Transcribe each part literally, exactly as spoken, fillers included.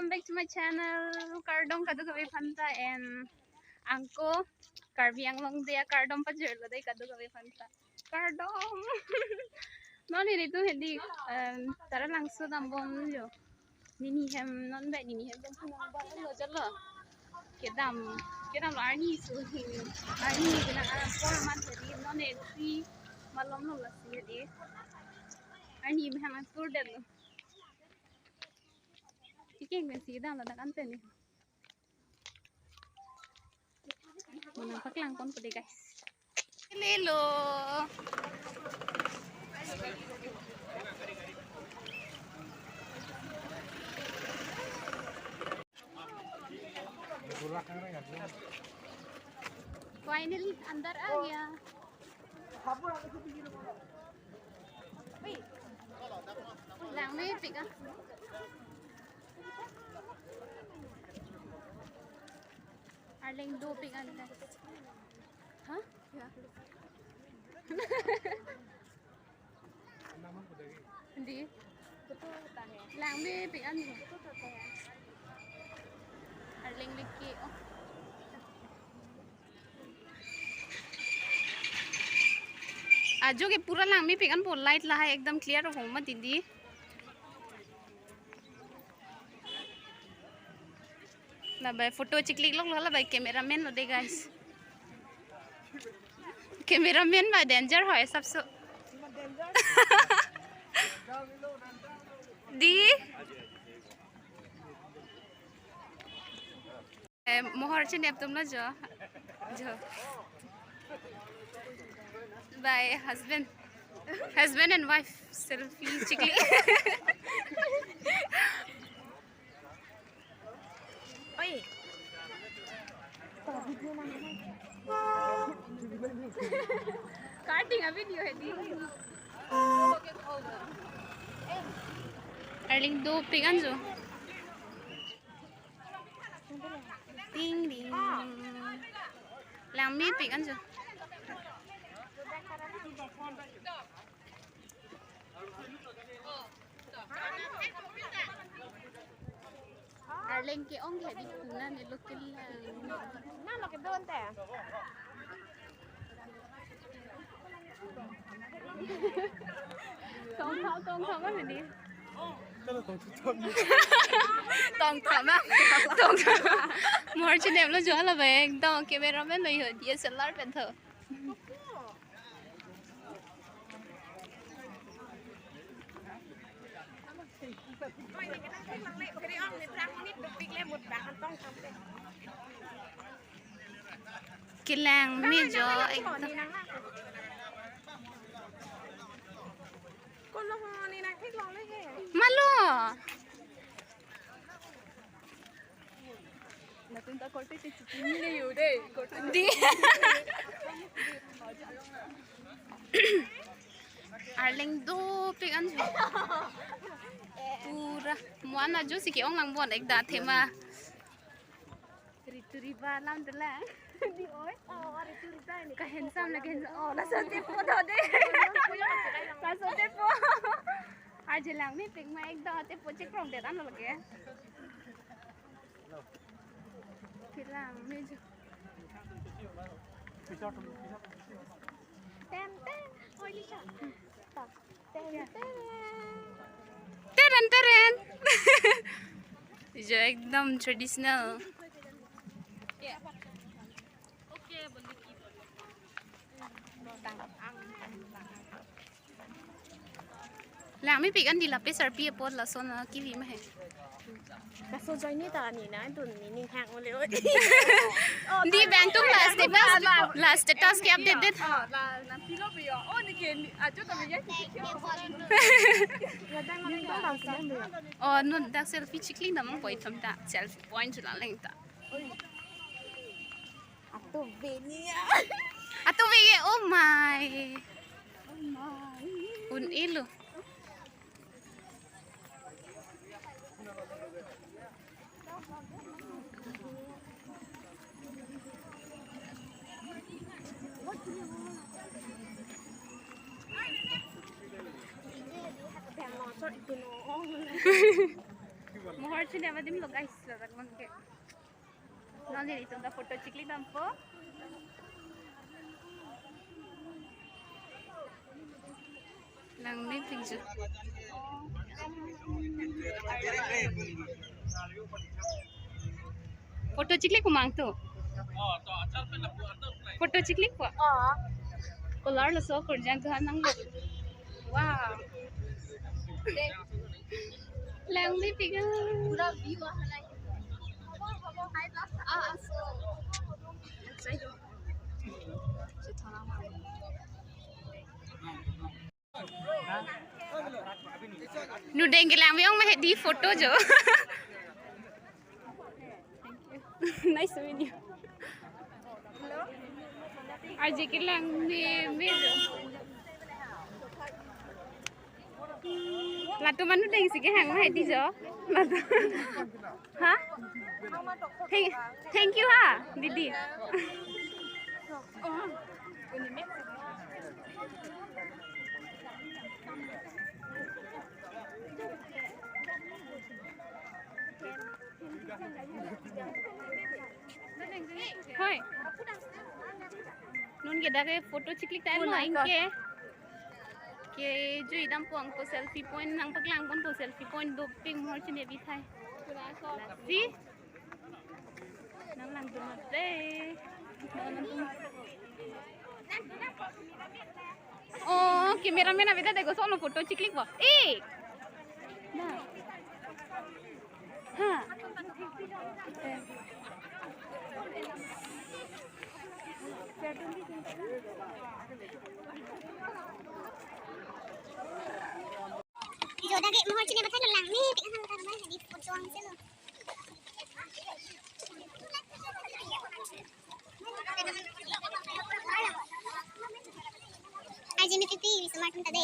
Back to my channel. Kardom kadokave aphanta and ako Karbi Anglong dia kardom pajirlo dei kadokave aphanta. Kardom. Non ilitum hedi, em, Taralangso dambomlo. Nini hem non bai nini hem dam phu nang ba lo jalo. Kedam, kedamlo arni su hi. Arni kena arang por man hedi non entry malomlo lasi hedi. Arni hem an tur detlo. Chikeng pensi damlo dak an pen ni. Mona paklang ponpo dei, guys. Lelo. Finally, andar aa gaya. Langmepik an. Arleng dopik an, guys. Hah? Ya. Di. Langmepik an. Arleng liki. Oh. Ajo ke pura langmepik anpo, light lahai ekdam clear ho mati di. Labai photo chiklik loklo, labai cameraman lo dei, guys. Cameraman bai danger hoi sabso. Di. Eh, mohor chinep atumlo jo. Jo. Bye, husband. Husband and wife selfie chikli. Oi. Cutting a video hedi. Arleng dopik an jo. Ding ding. Langmepik an jo. Arleng ke-ong ke di puna ne lo kelang. Na lo kedon te. Tongthap, tongthap mana di? Tongthap na? Tongthap. Mohor chinep lo jo labai. Dong cameraman lo yo D S L R pen tho. Kelang me jo ekdom. Malo. Di. Arleng dopik an. Pura. Mo-an ajo si ke-ong lang bon ekda thema. Ritu riba lam telang. Di oi. Oh, ritu riba ni. Ka handsome la, ka handsome. Oh, laso tepo do dei. Laso tepo. Arje langmepik ma ekdom tepo chekrong det an lo ke. Kelang me jo. Ten ten. Oi, Lisa. Ten ten. Teren teren. Jo ekdom traditional. Langmepik an di lape sarpi apot lason kevi ma he. Kaso join ni ta ni na dun ni ning hang ole oi. Di bang tum la status, la status ke update det. Oh, la na pilo pe yo. Oh, ni ke ni ajo ta ya. Oh, nun dak selfie chikli namang poi thom ta selfie point la leng ta. Atu benia. Atu be ye, oh my. Oh my. Un ilo. Mohor chini abadim lo guys, ladak nonke. Non nelitum ta photo chiklik dampo. Langmepikji. Photo chiklik kumang tu. Photo chiklik ko. Kolar lo so kurjang tuhan nang lo. Wow. Langmepik. Pura view ah. Ah, ah, so. Nu deng kelang biong mah di photo jo. Nice to meet you. Arje kelang me me jo. Latum anu deng si kehang mah di jo. Latum. Ha? Thank, thank you ha, didi. Hoi. Non ke dak ke photo chiklik time lo anke. Kejui dampo angko selfie point nangpaklang ponpo, selfie point dopik mohor chini bithai. Lasi. Nang lang dum ade. Oh, cameraman abita dego sono photo chiklik bo. Eh. Nah. Ha. Joda ke mohor chini bathai lang ni, tik hal kar mai di photo ang selo. Aji mi pipi, bisa makan tadi.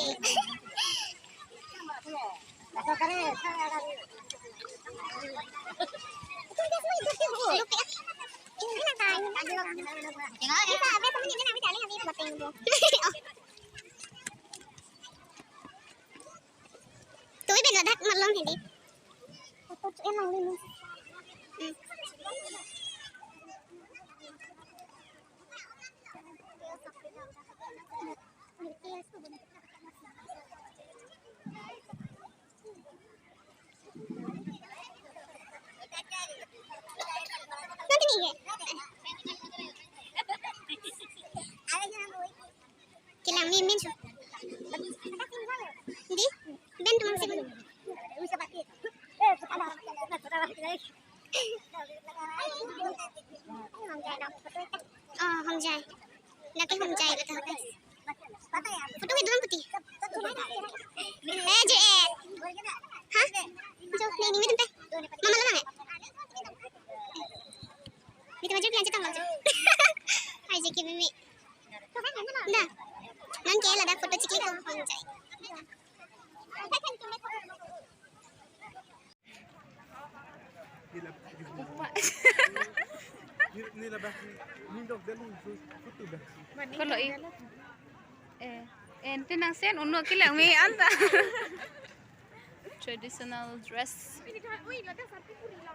Tui ben ladak malom hedi. Kelang me me su. Di, ben tumang si. Oh, hom jai. Lagi hom jai betul, guys. Photo ke dua putih. Eh, J F. Hah? Jo, ni, ni, ni, teh. Mama lang, eh? Ni, teh, maju, ni, aja, tang, maju. Hai, J K, Mimi. Dah. Non ke ladak photo chiklik ko, hom jai. Upa. Ni, ni la basi, ni dok dali, so, kutu basi. Kalau i-, eh, eh, ente nang sen, uno kelang me anta. Traditional dress.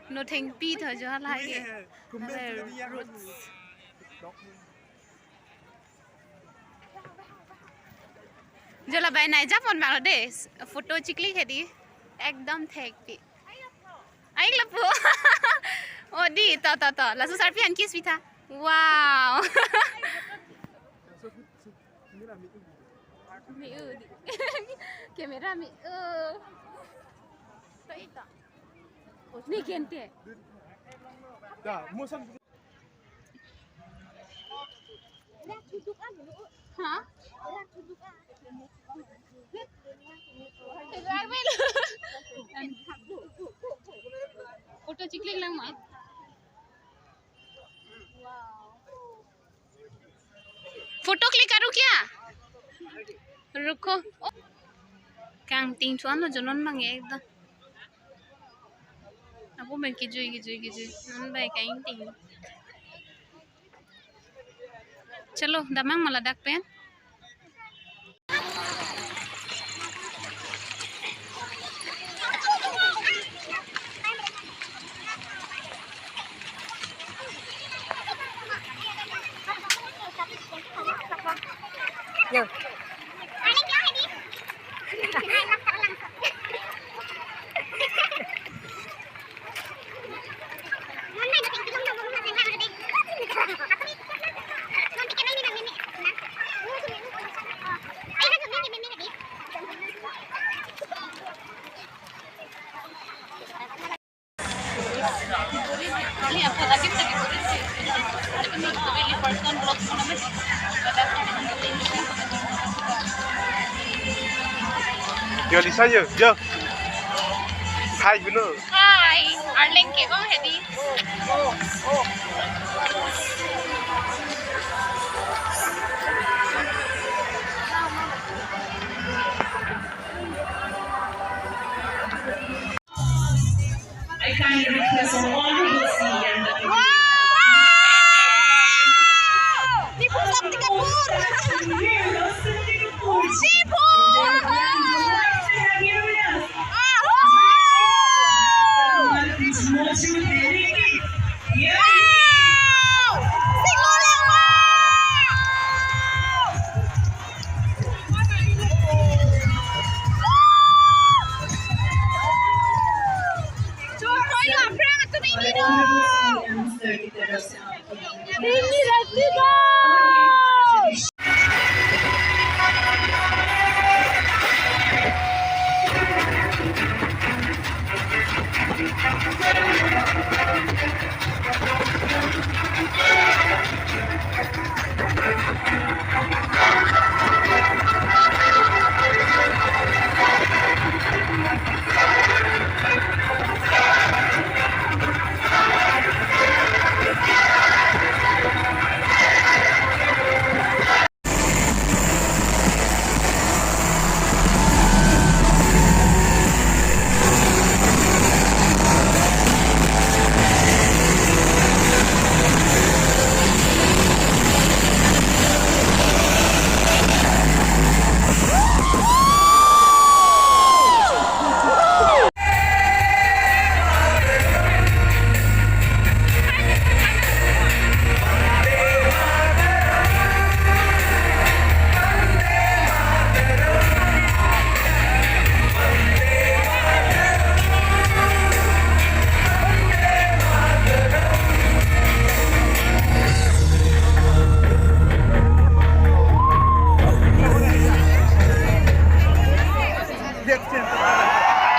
No thengpi tho jo hala ke. Kumbe Hala tu ni ya. Roots. Dok ni. Jo la bai nai japon bang lo de. Photo chiklik hedi. Ekdom thekpi. Ai lapu. Oh, di, to, to, to. Laso sarpi an kiss pitha. Wow. Mi u di. Camera mi u. To ito. Ni gente. Da, mosan. Ha? Photo chiklik lang ma. Photo click करूँ क्या? रुको। Kangting chuan lo jonon bang ekdom. Apo bang kijui, kijui, kijui. Non bai kangting. Chalo, damnang ma ladak pen. Yo, Lisa, yo, yo. Hi, Gunu. Hi, Arleng ke bang hedi. I kindly request our honorable C M that Wow! Diphu Shakti Kapoor! Diphu! Wow! Singolangma! Chorkoi lo aphrang atum ini do. Ini rati do.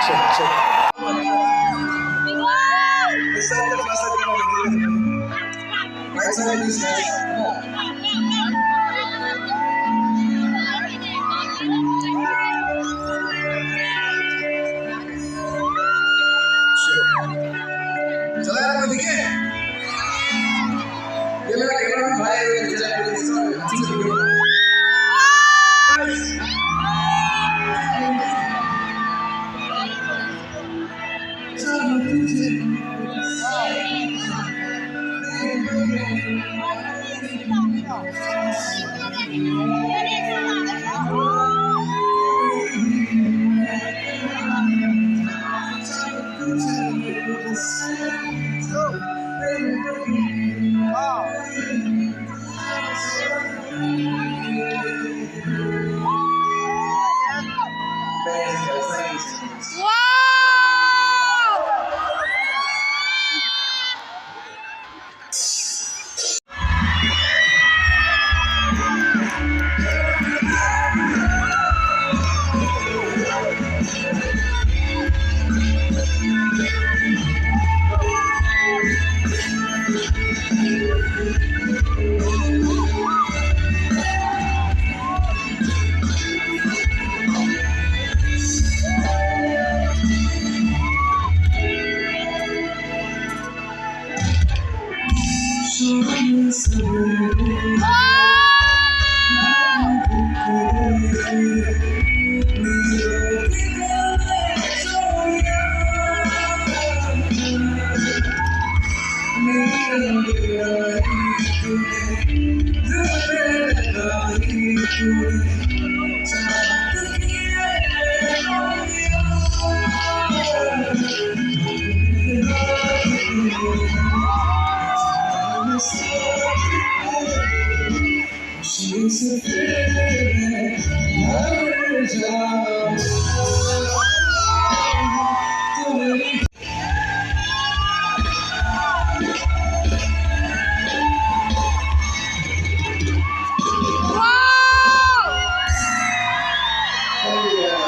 Check, check. Right side, please, guys. Sure. चला यार, ठीक है? ये मेरा cameraman भाई है, चला यार, इसका अच्छे से video बना। Wow! Wow!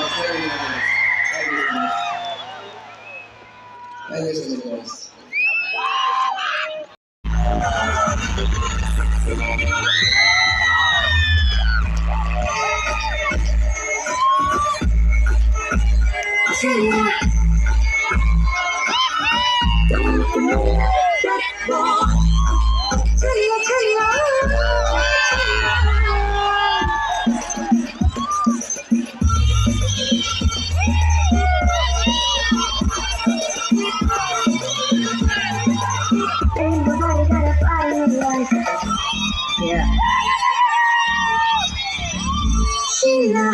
Very nice, very nice. Thank you so much. Thank you so much, guys. Everybody got a party in life. Yeah. Sheila.